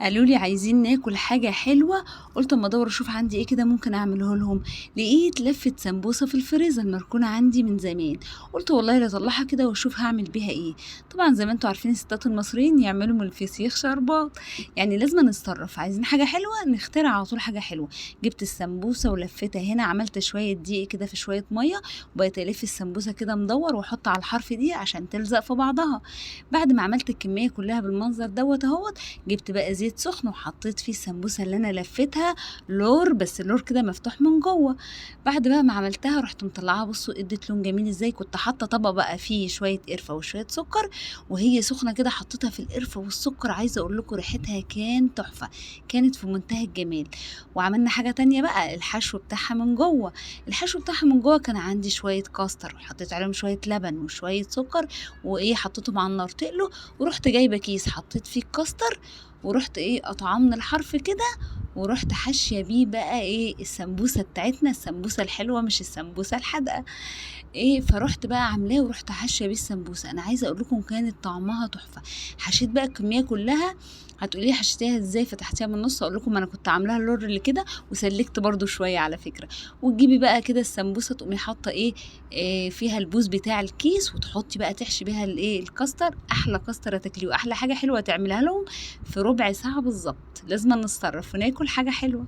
قالوا لي عايزين ناكل حاجة حلوة، قلت اما ادور اشوف عندي ايه كده ممكن اعمله لهم. لقيت لفة سمبوسة في الفريزر مركونة عندي من زمان، قلت والله لا اطلعها كده واشوف هعمل بيها ايه. طبعا زي ما انتوا عارفين الستات المصريين يعملوا من الفسيخ شربات، يعني لازم نتصرف، عايزين حاجة حلوة نخترع على طول حاجة حلوة. جبت السمبوسة ولفتها هنا، عملت شوية دقيق كده في شوية مية، وبقيت الف السمبوسة كده مدور واحط على الحرف دي عشان تلزق في بعضها. بعد ما عملت الكمية كلها بالمنظر دوت اهوت، جبت بقى زيت سخن وحطيت فيه السمبوسه اللي انا لفتها لور، بس اللور كده مفتوح من جوه. بعد بقى ما عملتها رحت مطلعاها، بصوا ادت لون جميل ازاي. كنت حاطه طبق بقى فيه شوية قرفه وشوية سكر، وهي سخنة كده حطيتها في القرفه والسكر، عايزه اقول لكم ريحتها كان تحفة، كانت في منتهى الجمال. وعملنا حاجة تانية بقى، الحشو بتاعها من جوه. الحشو بتاعها من جوه كان عندي شوية كاستر وحطيت عليهم شوية لبن وشوية سكر وايه، حطيتهم على النار تقلوا، ورحت جايبه كيس حطيت فيه الكاستر، ورحت ايه قطعاه من الحرف كده، ورحت حاشية بيه بقى ايه السمبوسه بتاعتنا، السمبوسه الحلوة مش السمبوسه الحادقه ايه. فرحت بقى عاملاه ورحت حاشية بيه السمبوسه. انا عايزه اقول لكم كانت طعمها تحفة. حشيت بقى الكمية كلها. هتقولي لي حشيتيها ازاي، فتحتيها من النص؟ اقول لكم انا كنت عاملاها اللور اللي كده وسلكت برده شوية على فكرة. وتجيبي بقى كده السمبوسه تقومي حاطه ايه، إيه فيها البوز بتاع الكيس، وتحطي بقى تحشي بيها الايه الكاستر. احلى كاستر هتاكليه واحلى حاجة حلوة تعملها لهم في ربع ساعة بالظبط. لازم نتصرف وناكل حاجة حلوة.